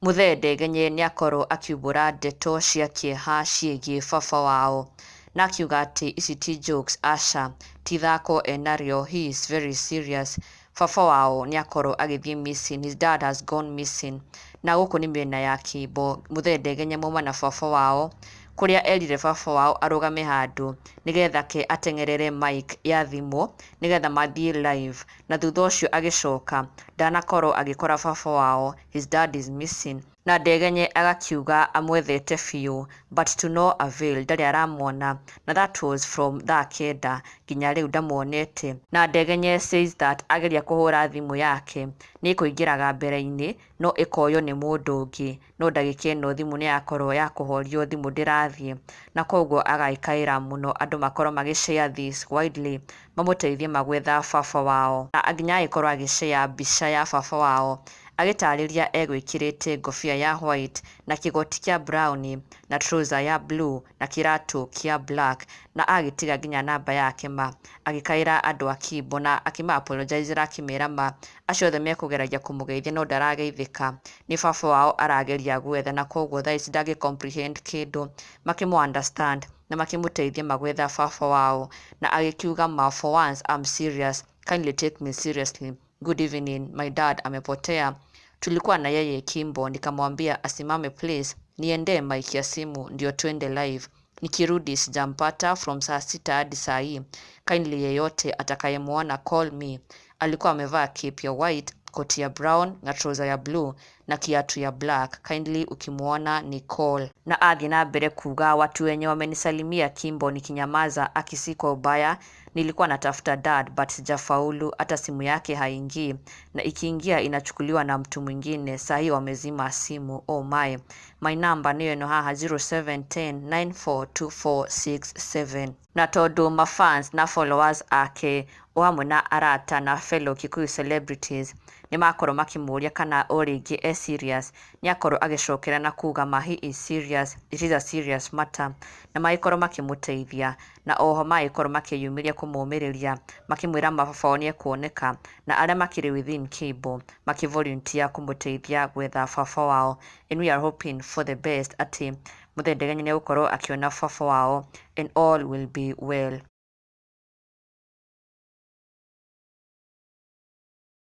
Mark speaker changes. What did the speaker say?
Speaker 1: Muthee Ndegenye nĩakorwo akiumbũra ndeto cia kĩeha ciĩgiĩ baba wao na akiuga atĩ ici ti jokes, aca ti ithako enarĩo, he is very serious. Baba wao nĩakorwo agĩthiĩ missing, his dad has gone missing, na gũkũ nĩ mĩena ya Kĩimbo. Muthee Ndegenye mauma na baba wao kũrĩa erire baba wao arũgame handũ nĩgetha ke ateng'erere mic ya thimũ nĩgetha mathiĩ live, na thutha ũcio agĩcoka ndanakorwo agĩkora baba wao, his dad is missing. Na Ndegenye agakiuga amwethete biũ but to no avail, ndarĩ aramwona, na that was from thaa 9 nginya rĩu ndamuonete. Na Ndegenye says that ageria kũhũra thimũ yake nĩ ĩkũingĩraga mbere-inĩ no ĩkoywo nĩ mũndũ ũngĩ, no ndagĩka ĩno thimũ nĩ yakorwo ya kũhorio, thimũ ndĩrathiĩ, na koguo agagĩkaĩra mũno andũ makorwo magĩ share this widely mamũteithie magwetha baba wao, na nginya agĩkorwo agĩ share mbica ya baba wao agĩtarĩria egwĩkĩrĩte ngobia ya white na kĩgoti kĩa brown na trouser ya blue na kĩratũ kĩa black, na agĩtiga nginya namba yake ma agĩkaĩra andũ a Kimbo na akĩma apologizera akĩmera ma acio othe mekũgeragia kũmũgeithia no ndarageithĩka, nĩ baba wao arageria gwetha na koguo thaa ici ndangĩ comprehend kĩndũ, makĩmũ understand na makĩmũteithia magwetha baba wao, na agĩkiuga ma, "For once I'm serious, kindly take me seriously. Good evening, my dad amepotea. Tulikuwa na yeye Kimbo, nikamwambia asimame place niendee mic ya simu ndio twende live. Nikirudi sijampata from saa 6 hadi saa hii. Kindly yeyote atakayemwona call me. Alikuwa amevaa cape ya white, koti ya brown na trouser ya blue na kiatu ya black. Kindly ukimwona ni call." Na athiĩ na mbere kuga, "Watu wenye wamenisalimia Kimbo nikinyamaza, aki si kwa ubaya, nilikuwa natafuta dad but sijafaulu, hata simu yake haingii na ikiingia inachukuliwa na mtu mwingine, sahii wamezima simu. Oh my, my number niyo ĩno haha, 0710942467." Na tondũ mafans na followers ake o hamwe na arata na fellow Kikuyu celebrities nĩ makorwo makĩmũria kana o rĩngĩ e serious, nĩ akorwo agĩcokera na kuga ma he is serious, it is a serious matter, na magĩkorwo makĩmũteithia na oho magĩkorwo makĩyumĩria kũmũmĩrĩria makĩmwĩra ma baba wao nĩekuoneka, na arĩa makĩrĩ within Kimbo makĩ volunteer kũmũteithia gwetha baba wao, and we are hoping for the best atĩ Muthee Ndegenye nĩegũkorwo akĩona baba wao and all will be well.